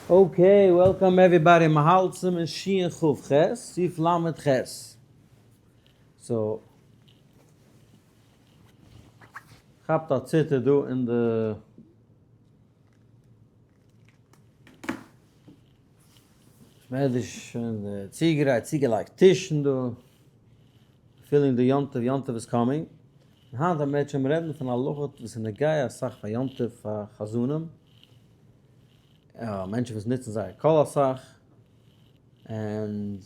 Okay, welcome everybody, מ'האלט צום אין שין כ ח, סעיף ל ח. So, כאפט א ציטער דא אין די שמעדיש שוין צוגעגרייט, צוגעלייגט טישן דא, feeling די יום טוב, יום טוב איז coming. און היינט וועט מען שוין רעדן פון הלכות וואס איז נוגע אסאך פאר יום טוב פאר חזנים, מענטשן וואס נוצן זייער קול אסאך, און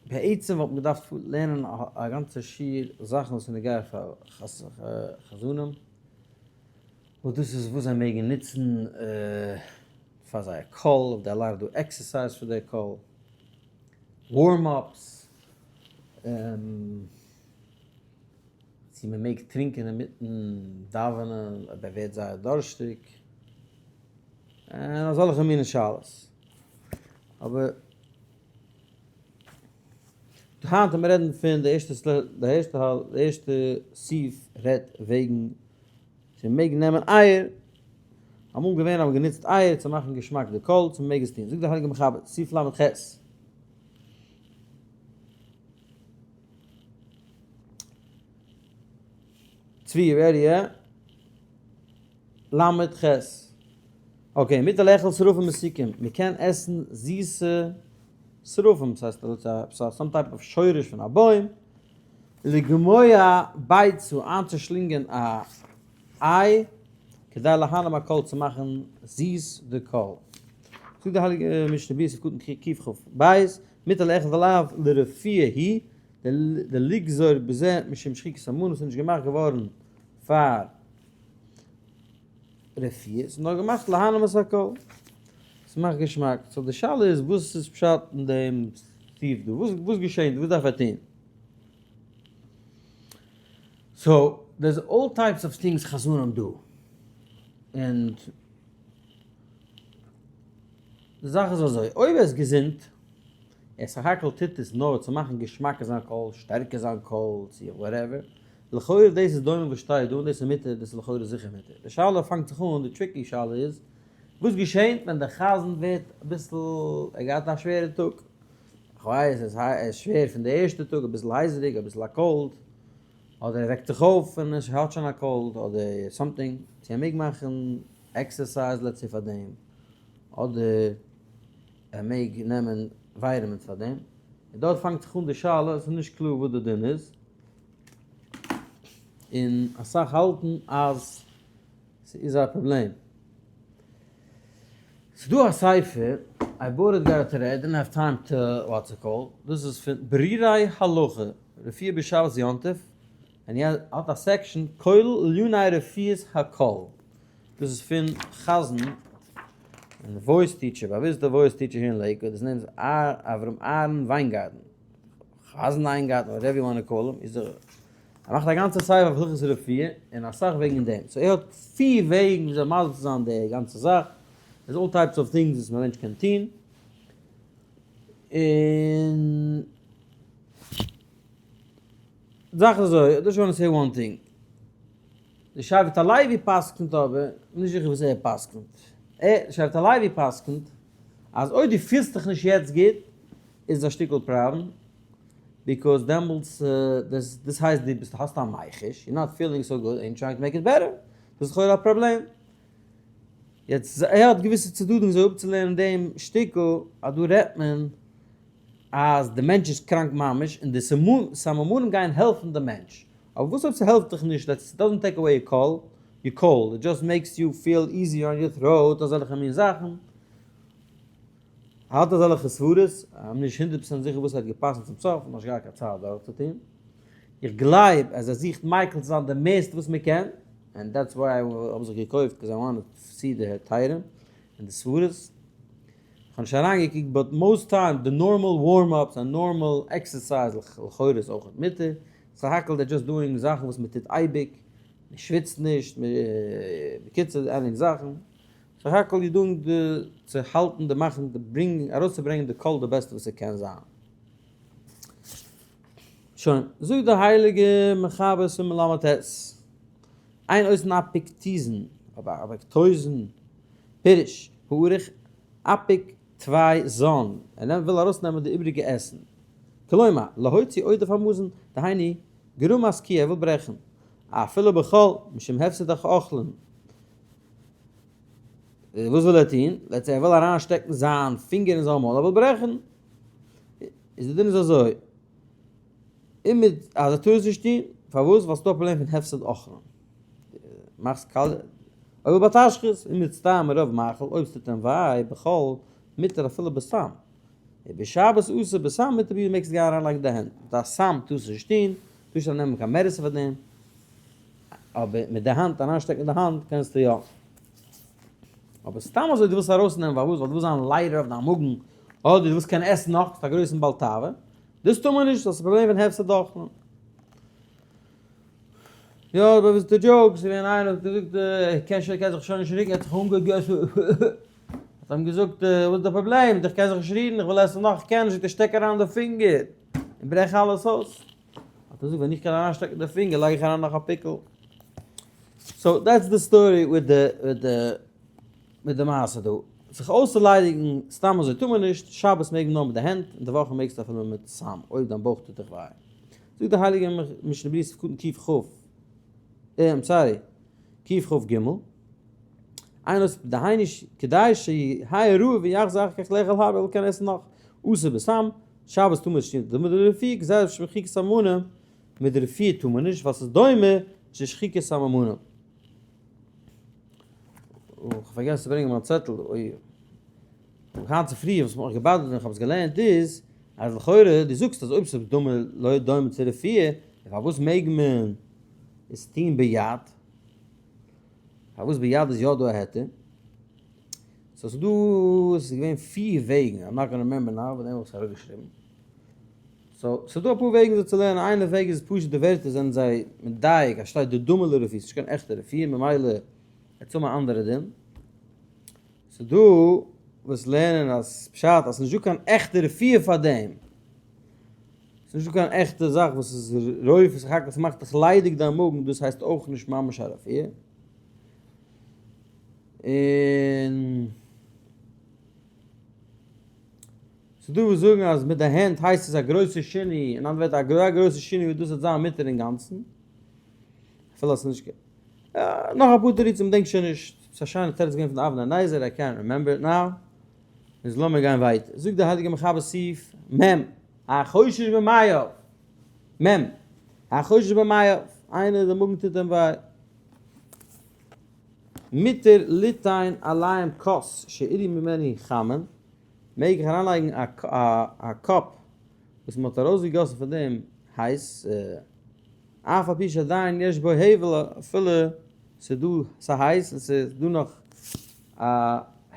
בעצם וואלט מען געדארפט לערנען א גאנצע שיעור זאכן וואס איז נוגע פאר חזנים, וואס דאס איז וואס זיי מעגן נוצן פאר זייער קול, אויב they allowed to exercise פאר דער קול, warm ups, צו מען מעג טרינקען אינמיטן דאווענען אויב ער ווערט זייער דארשטיג, און אזעלכע מיני שאלות. אבער היינט ווען מיר רעדן פון די ערשטע די ערשטע די ערשטע סעיף רעדט וועגן צו מען מעג נעמען אייער, אמאל געווען האט מען גענוצט אייער צו מאכן געשמאק די קול, צו מען מעג עס טון, זאגט דער הייליגער מחבר, סעיף ל' ח. צבי ready ע? למד ח. Okay, מותר לאכול שרפים מתוקים, מען קען עסן זיסע שרפים, ס'הייסט עפעס א some type of שורש פון א בוים, לגמוע ביצה איינצושלינגען א איי, כדי להנעים הקול צו מאכן זיס די קול. זאגט די הייליגע משנה ברורה סעיף קטן ק כ ב, מותר לאכול דלאו לרפואה היא, דלגזור בזה משום שחיקת המנה, ס'איז נישט געמאכט געווארן פאר רפואה, ס'איז נאר געמאכט להנעים את הקול, ס'מאכט געשמאק, so די שאלה איז וואס איז פשט אין דעם סעיף דא, וואס געשענט, וואס דארף ער טון? So there's all types of things חזנים do, און די זאך איז אזוי, אויב ער איז געזונט, ער סך הכל טוט עס נאר צו מאכן געשמאקער זיין קול, שטערקער זיין קול, צו whatever, לכאורה דאס איז דומה וואס שטייט דא און דאס איז מותר, דאס איז לכאורה זיכער מותר. די שאלה פאנגט זיך אן, די tricky שאלה איז, וואס געשענט ווען דער חזן ווערט אביסל, ער געהאט א שווערע טאג, כ'ווייס עס איז שווער פון די ערשטע טאג, אביסל הייזעריג, אביסל א cold, אדער ער וועקט זיך אויף און ער האט שוין א cold, אדער something, צו ער מעג מאכן exercise let's say פאר דעם, אדער ער מעג נעמען vitamins פאר דעם, און דארט פאנגט זיך אן די שאלה, עס איז נישט קלאר וואס די דין איז, און אסאך האלטן אז ס'איז א פראבלעם. ס'דא א ספר, I bought it got it today, I didn't have time to what's it called, דאס איז פון ברירי הלכה, רפואה בשבת יום טוב, און ער האט א section כולל לעניני רפואת הקול, דאס איז פון חזן און voice teacher, באוויסטע voice teacher here אין לעיקוואד, his name איז אברהם אהרן וויינגארטן, חזן וויינגארטן, whatever you want call him, איז ער ער מאכט א גאנצע ספר אויף הלכות רפואה און אסאך וועגן דעם, so ער האט פיר וועגן וויאזוי מסביר צו זיין די גאנצע זאך, there's all types of things וואס א מענטש קען טון, און די זאך איז אזוי, I just want to say one thing, די שבט הלוי פסק'נט אבער, נישט זיכער וואס ער פסק'נט, ער, די שבט הלוי פסק'נט אז אויב דו פילסט דיך נישט יעצט גוט, איז עס א שטיקל פראבלעם, because דעמאלטס דאס דאס הייסט דו ביסט האסט א מיחוש, you're not feeling so good and trying to make it better, דאס איז לכאורה א פראבלעם. יעצט ער האט געוויסע צדדים וויאזוי אפצולערנען דעם שטיקל אז דא רעדט מען אז די מענטש איז קראנק ממש און די סממנים גייען העלפן די מענטש, אבער וואס אויב ס'העלפט דיך נישט, let's doesn't take away your call, your cold, it just makes you feel easier on your throat, אזעלכע מין זאכן. האט אזעלכע סברות, I'm נישט 100% זיכער וואס ער האט געפסקנט צום סוף, נאך נישט געהאט קיין צייט דורכצוטון. איך גלייב אז ער זוכט מיקל צו זיין די מערסטע וואס מען קען, and that's why האב זיך געקויפט, 'cause I want to see די היתרים און די סברות. איך האב נישט אריינגעקוקט, but most time די normal warm ups און normal exercise לכאורה איז אויך מותר, סך הכל they're just doing זאכן וואס מען טוט אייביג, מען שוויצט נישט, בקיצור ענין זאכן. סך הכל you doing די צו האלטן די מאכן די ברינגן ארויסצוברענגען די קול די בעסטע וואס ס'קען זיין. שוין, זאגט די הייליגע מחבר סימן ל"ט, אין עושין אפיקטיזין, אבער אפיקטויזין, פירוש, הערוך. אפיק טווי זן, ער נעמט וויל ארויסנעמען די איבריגע עסן. כלומר, להוציא עודף המזון, דהיינו, גרמת קיעה, ער וויל ברעכן. אפילו בחול, משום הפסד האוכלין. וואס וויל ער טון? let's say ער וויל אריינשטעקן זיין פינגער אין זיין מויל, ער וויל ברעכן. איז די דין איז אזוי, און מיט אז ער טאר עס נישט טון, פארוואס? ווייל ס'דא א פראבלעם פון הפסד אוכלין. מאכסט קאלע, אויב בתשחית, און מיט סתם רוב מאכל, אויב ס'טוט אים וויי, בחול, מותר אפילו בסם. ובשבת אסור בסם מותר ביד מעגסט גיין אריינלייגן די הענט. מיט א סם טארסטו נישט טון, טארסט נישט נעמען קיין medicine פאר דעם, אבער מיט די האנט אריינשטעקן די האנט קענסטו יא. אבער סתם אזוי דו ווילסט ארויסנעמען פארוואס? ווייל דו ווילסט זיין ליידער אויף דיין מאגן, אדער דו ווילסט קענען עסן נאך, ביסט א גרויסן בעל תאווה, דאס טאר מען נישט, דאס איז א פראבלעם פון הפסד אוכלין. יא, אבער וואס איז די joke? ס'איז געווען איינער האט געזאגט ער קען שוין קען זיך שוין נישט רוקן, ער האט זיך אנגעגעסן, האט אים געזאגט וואס איז די פראבלעם? איך קען זיך נישט רירן, איך וויל עסן נאך, איך קען נישט, זאגט ער שטעק אריין די פינגער און ברעך אלעס אויס. האט ער געזאגט ווען איך קען אריינשטעקן די פינגער לייג איך אריין נאך א פיקל. so that's the story with the with the מיט די מעשה דא. זיך אויסצוליידיגן סתם אזוי טאר מען נישט, שבת מעג מען נאר מיט די הענט, אין די וואכן מעגסטו אפילו מיט סם אויב דיין בויך טוט דיך וויי. זאגט די הייליגע משנה ברורה סעיף קטן ק כ, I'm sorry, ק כ ג, איינער וואס דהיינו כדי שיהא רעב ויחזור אחר כך לאכול הרבה, ער וויל קענען עסן נאך, אסור בסם, שבת טאר מען נישט טון דומה לרפואה, גזירה שחיקת סממנים, מיט די רפואה טאר מען נישט ווייל ס'איז דומה צו שחיקת סממנים. איך האב פארגעסן צו ברענגען מיין צעטל, אוי. היינט צופרי וואס מ'האט מיך געבאדערט ווען איך האב עס געלערנט איז, אז לכאורה דו זאגסט אז אויב ס'איז דומה לא דומה צו רפואה, פארוואס מעג מען עס טון ביד? פארוואס ביד איז יא דא א היתר? so ס'איז דא, ס'איז געווען פיר וועגן, I'm not gonna remember now, וועגן דעם האב איך עס אראפגעשריבן. so, ס'איז דא אפאר וועגן אזוי צו לערנען, איינע וועג איז פשוט די ווערטער זענען זיי מדייק אז שטייט דדומה לרפואה, ס'נישט קיין עכטע רפואה ממילא עט האבן א אנדערע דין. ס'איז דא וואס לערנען אז פשט אז ס'נישט דא קיין עכטע רפואה פאר דעם, ס'נישט דא קיין עכטע זאך וואס איז רופא סך הכל ס'מאכט דיך ליידיג דיין מאגן דאס הייסט אויך נישט ממש א רפואה. און. ס'דא וואס זאגן אז מיט די הענט הייסט עס א גרויסע שינוי, אין אנדערע ווערטער א גרויסע שינוי וואס דאס וועט זיין מותר אינגאנצן, אפילו אז ס'איז נישט נאך אפאר תירוצים דענק שוין נישט, ס'איז א שיינע תירוץ געווען פון די אבני נזר, איי קענט רימעמבער איט נאו, איז לאמיר גיין ווייטער, זאגט די הייליגע מחבר סעיף מ', החושש במעיו, מ', החושש במעיו, איינער די מאגן טוט אים וויי, מותר ליתן עליהם כוס שעירי ממנו חמין, מעג איך אריינלייגן א cup וואס מען האט ארויסגעגאסן פון דעם הייס, אף על פי שעדיין יש בו הבל אפילו ס'איז דא ס'איז הייס און ס'איז דא נאך א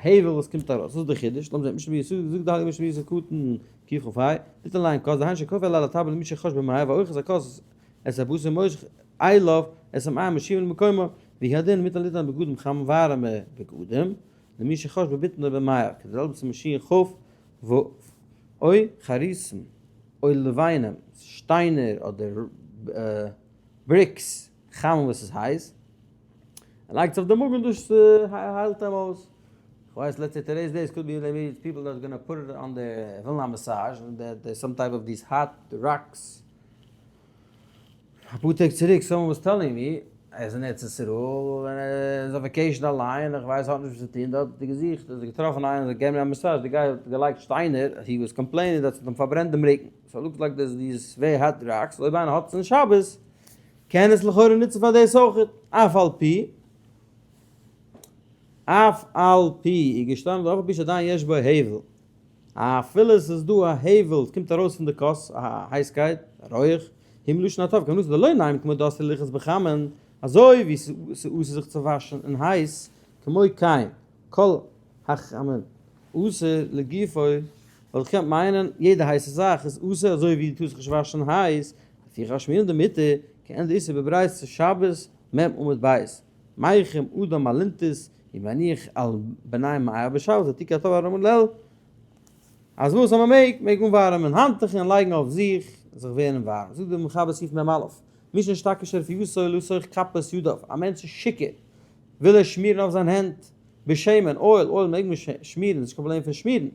הבל וואס קומט ארויס, וואס איז די חידוש? לאמיר זען, משנה ברורה זאגט די הייליגע משנה ברורה קטן ק כ ה, ליתן עליהם כוס דהיינו שכופה עליה לטבל למי שחש במעיו והאוחז הכוס את הבשר מושך אליו את המעיים ומשיבן למקומו, והוא הדין מותר ליתן בגדים חמים ווארעמע בגדים, למי שחש בבטנו במעיו, כדי צו משיח ח ו או חריסים או לבנים, שטיינער אדער bricks, חמים וואס איז הייס, ער לייגט עס אויף די מאגן דאס היילט אים אויס. כ'ווייס let's say today's days could be maybe people that gonna put it on their ווילן א massage און דער some type of these hot rocks אפאר טעג צוריק someone was telling me ער איז אין ארץ ישראל און ער איז אויף vacation אליין איך ווייס האט נישט וואס צו טון דארט האט ער געזוכט האט ער געטראפן איינער זאל געבן אים א massage די guy האט געלייגט שטיינער he was complaining אז ס'האט אים פארברענט דעם רוקן so looks like דאס these very hot rocks אויב איינער האט עס אין שבת קען עס לכאורה נוצן פאר דאס אויכעט אף על פי אף על פי איז געשטאנען אף על פי שעדיין יש בו הבל. אפילו עס איז דא א הבל, עס קומט ארויס פון די כוס א הייסקייט, א רויעך, הוא מלשון הטוב, כוונתו דלא נעים כמו דאסור לרחוץ בחמין, אזוי ווי עס איז אסור זיך צו וואשן אין הייס, כמו כן, כל החמין אסור לגופו, ווייל איך קען מיינען יעדע הייסע זאך איז אסור אזוי ווי דו טארסט זיך נישט וואשן הייס, לפיכך משמיעין דמותר, כעין דאיתא בברייתא שבת מ' עמוד ב', מכים אדם אלונטית ומניח על בני מעיו בשבת ותיקי הטוב הרמון ליל, אז וואס אז מען מעג, מעג אנווארעמען האנטוכער און לייגן אויף זיך, זיך ווערן ווארעם. זאגט דער מחבר סעיף מ א, מי שנשתכר שרפואתו לתוך כפות ידיו, א מענטש איז שיכור, וויל ער שמירן אויף זיין הענט. בשמן, oil, oil מעג מען שמירן, נישט קיין פראבלעם פון שמירן,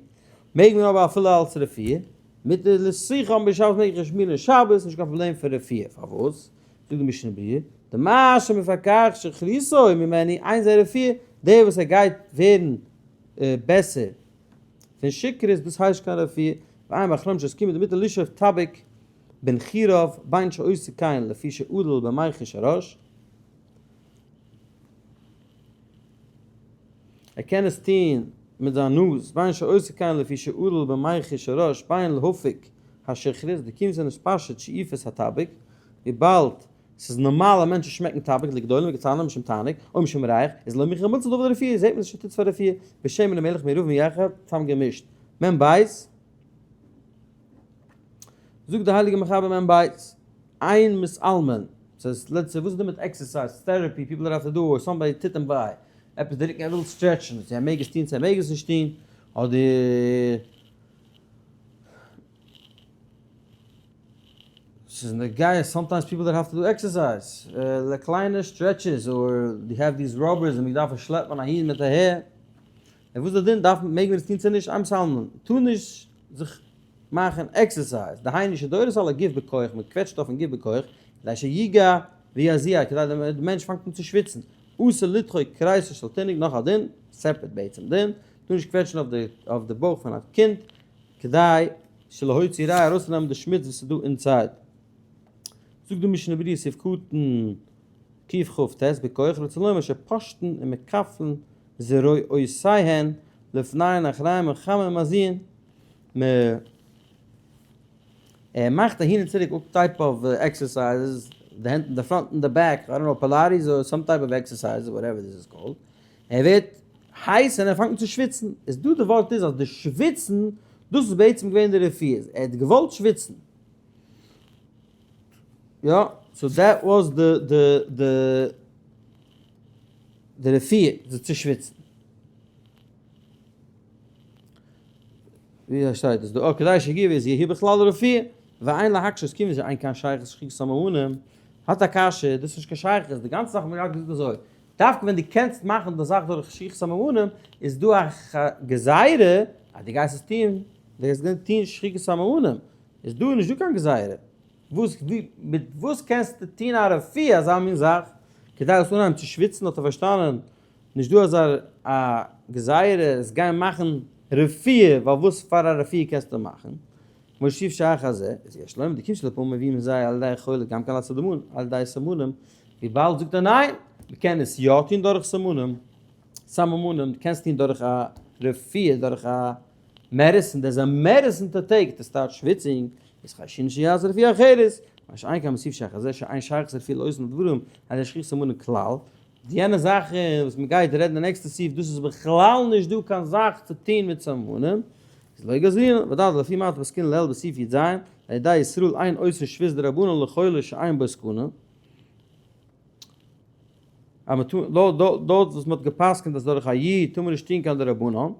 מעג מען אבער אפילו אלס רפואה, מיט די לסיכם בשבת מעג איך שמירן שבת, נישט קיין פראבלעם פון רפואה, פארוואס? זאגט די משנה ברורה, דמה שמפקח שכריתו ממני אין זה רפואה, דער וואס ער גייט ווערן בעסער פון שכרות דאס הייסט קיין רפואה, ועיין באחרונים שעוסקים דמותר לשאוף טאביק בנחיריו בין שעושה כן לפי שעדל במיחש הראש, ער קען עס טוהן מיט זיין נאז, בין שעושה כן לפי שעדל במיחש הראש בין להפיק השכרות, די קיום זענען פשוט שאיפת הטאביק, וויבאלד ס'איז נארמאל א מענטש צו שמעקן טאביק לגדולים וקטנים משום תענוג, או משום ריח, איז לא מוכרח מילתא לדבר רפואה, זעהט מען נישט טוט פאר רפואה, בשמן ומלח מעורבים יחד, צאם געמישט. מ ב. זאגט די הייליגע מחבר מ ב, אין מתעלמין, ס'איז let's say וואס איז דא מיט exercise, therapy, people that have to do, or somebody טוט אים וויי, עפעס די רוקן ער וויל stretch ן, צו ער מעג עס טון צו ער מעג עס נישט טון, אדער. ס'איז נוגע sometimes people that have to do exercise, קליינע stretches or they have these rubbers און מ'דארף עס שלעפן אהין מיט אהער, און וואס איז די דין דארף מעג מען עס טון צו נישט? אין מתעלמין טאר נישט זיך מאכן exercise, דהיינו שדורס על הגוף בכח, מ'קוועטשט אויפן גוף בכח, כדי שיגע ויזיע, כדי די מענטש פאנגט אן צו שוויצן, אסור לדחוק כריסו של תינוק, נאך א דין, separate בעצם דין, טאר נישט קוועטשן אויף די בויך פון א קינד, כדי שלהוציא רע ארויסצונעמען די שמוץ וואס איז דא inside. זאגט די משנה ברורה סעיף קטן קכ ט בכח רצה לומר שפושטין ומקפלין זרועותיהן לפניהן אחריהן מחמין ומזיעין מען ער מאכט אהין און צוריק all type of exercises די הענט אין די front און די back, I don't know Pilates or some type of exercise whatever this is called, ער ווערט הייס און ער פאנגט אן צו שוויצן, איז דא די ווארט איז אז די שוויצן דאס איז בעצם געווען די רפואה, ער האט געוואלט שוויצן, יא, so that was די די די די רפואה, זיך צו שוויצן. ווי שטייט עס דא? אה, כדי שיגיע איז יהי בכלל רפואה, ואין להקשות כיוון שאין כאן שייכות שחיקת סממנים, האט א קשיא, דאס איז נישט קיין שייכות, די גאנצע זאך האט מען געהאט געזאגט אזוי, דווקא ווען דו קענסט מאכן די זאך דורך שחיקת סממנים, איז דא א גזירה אז דו גייסט עס טון, דו גייסט גיין טון שחיקת סממנים, איז דא נישט דא קיין גזירה, וואס ווי מיט וואס קענסטו טון א רפואה אזא מין זאך, כדי זאלסט אנהייבן צו שוויצן האט ער פארשטאנען, נישט דא אזא א גזירה עס גיין מאכן רפואה, ווייל וואס פאר א רפואה קענסטו מאכן, מוסיף שאחר זה, איז יש לומר דכיוון שלפעמים מביאים זיי על ידי חולה גם כן לסדמון, על ידי סמנים, וויבאלד זאגט ער ניין, מ'קען עס יא טון דורך סמנים, סממנים, דו קענסט טון דורך א רפואה, דורך א medicine, there is a medicine to take to start שוויצינג, איז חיישינן שיעשה רפואה אחרת, מה שאין כן מוסיף שאחר זה שאין שייכות רפואה לאותן הדברים על ידי שחיקת סממנים כלל, די יענע זאכן וואס מ'גייט רעדן די נעקסטע סעיף דאס איז בכלל נישט דא קיין זאך צו טון מיט סממנים, איז לא גזרינן, ודאי לפי מה דפסקינן לעיל בסעיף י ז, על ידי ישראל אין עושין שבות דרבנן לחולה שאין בו סכנה, אז מען טאר, דארט וואס מען האט גע'פסק'נט אז דורך א איד טאר מען נישט טון קיין דרבנן,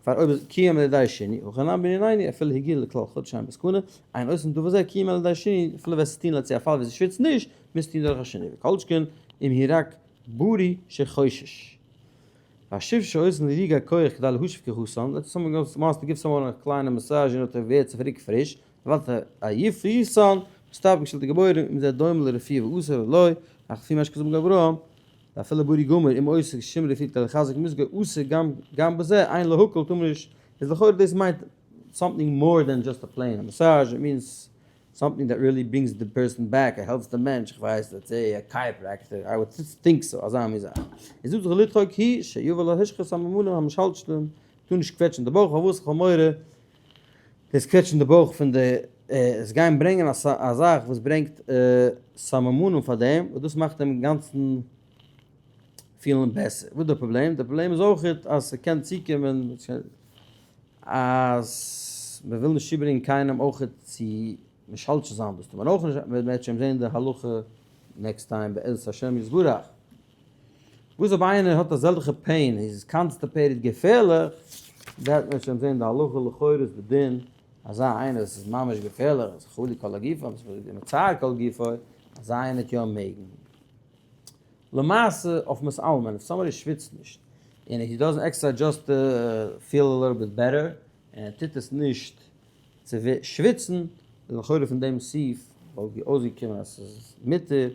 פאר אויב איז קיים על ידי שני, הכא נמי בענינינו, אפילו הגיע לכלל חוץ שאין בו סכנה, אין עושין דבר זה כי אם על ידי שני, אפילו וועסט עס טון לצי א פאל ווי זי שוויצט נישט, מוזט טון דורך א שני, וכל שכן אם הוא רק בריא שחושש. והשב שעושין לריגה כח כדי להשיב כחסן, let's say someone wants to give someone א קליינע massage און ער ווערט צוריק פריש, ווייל עייפותן, מסתפק של די גבורים, אם זה דומה לרפואה ואסור ולא, אך לפי מה שכתוב בגברא, ואפילו בריא גמור, אם עוסק שום רפואה כדי לחזק מזגו אסור גם גם בזה, אין להקל טאר מען נישט, איז לכאורה דאס מיינט something more than just a plain massage, it means something that really brings the person back, it helps the מענטש, איך ווייס, let's say a chiropractor, I would think so, אזא מין זאך. איז זאגט זיך לדחוק היא שיבא להשחית סממנים המשלשלים, טאר נישט קוועטשן די בויך, פארוואס? איך האב מורא דאס קוועטשן די בויך פון די עס גייען ברענגען א זאך וואס ברענגט סממנים פאר דעם, וואס דאס מאכט אים אינגאנצן פילן בעסער. וואס איז די פראבלעם? די פראבלעם איז אויכעט אז ס'קען צוקומען אז מ'וויל נישט צוברענגען קיינעם אויכעט צו משלשל זיין, דאס טאר מען אויך נישט, מ'וועט שוין זען די הלכה next time בעזרת השם יתברך. וואס אויב איינער האט אזעלכע pain, איז constipated געפערליך, וועט מען שוין זען די הלכה, לכאורה איז די דין אזא איינער וואס איז ממש געפערליך, איז חלי כל הגופו, מצער כל גופו, אזא איינער וועט יא מעגן. למעשה אויף מתעלמין, if somebody שוויצט נישט. און he doesn't exercise just to feel a little bit better, און ער טוט עס נישט צו שוויצן, איז לכאורה פון דעם סעיף וואלט אויסגעקומען אז ס'איז מותר,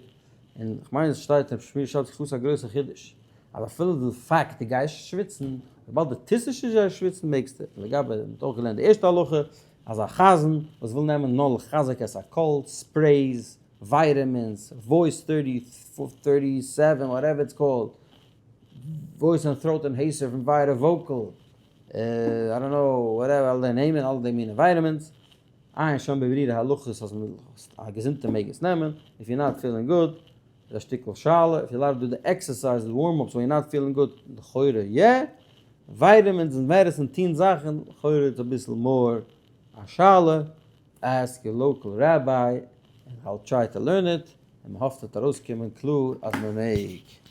און כ'מיין עס שטייט אין שמירת שבת חוץ א גרויסע חידוש, אז אפילו די פאקט דו גייסט שוויצן, וויבאלד דו טוסט נישט נישט שוויצן מעגסטו. לגבי, מ'האט אויך געלערנט די ערשטע הלכה, אז א חזן וואס וויל נעמען נאר לחזק את הקול, sprays, vitamins, voice thirty thirty seven, whatever it's called, voice and throat enhancer פון Vita Vocal, I don't know, whatever, אלע די נעמען, אלע די מיני vitamins, עיין שם בבירורי הלכות אז א געזונטע מעג עס נעמען, if you not feeling good, איז א שטיקל שאלה, if you allowed to do די exercise, די warm ups when you not feeling good, לכאורה יע, vitamins און medicine טוהן זאכן, לכאורה איז אביסל more א שאלה, ask your local rabbi, and I'll try to learn it, און מ'האפט ס'וועט ארויסקומען קלאר אז מ'מעג.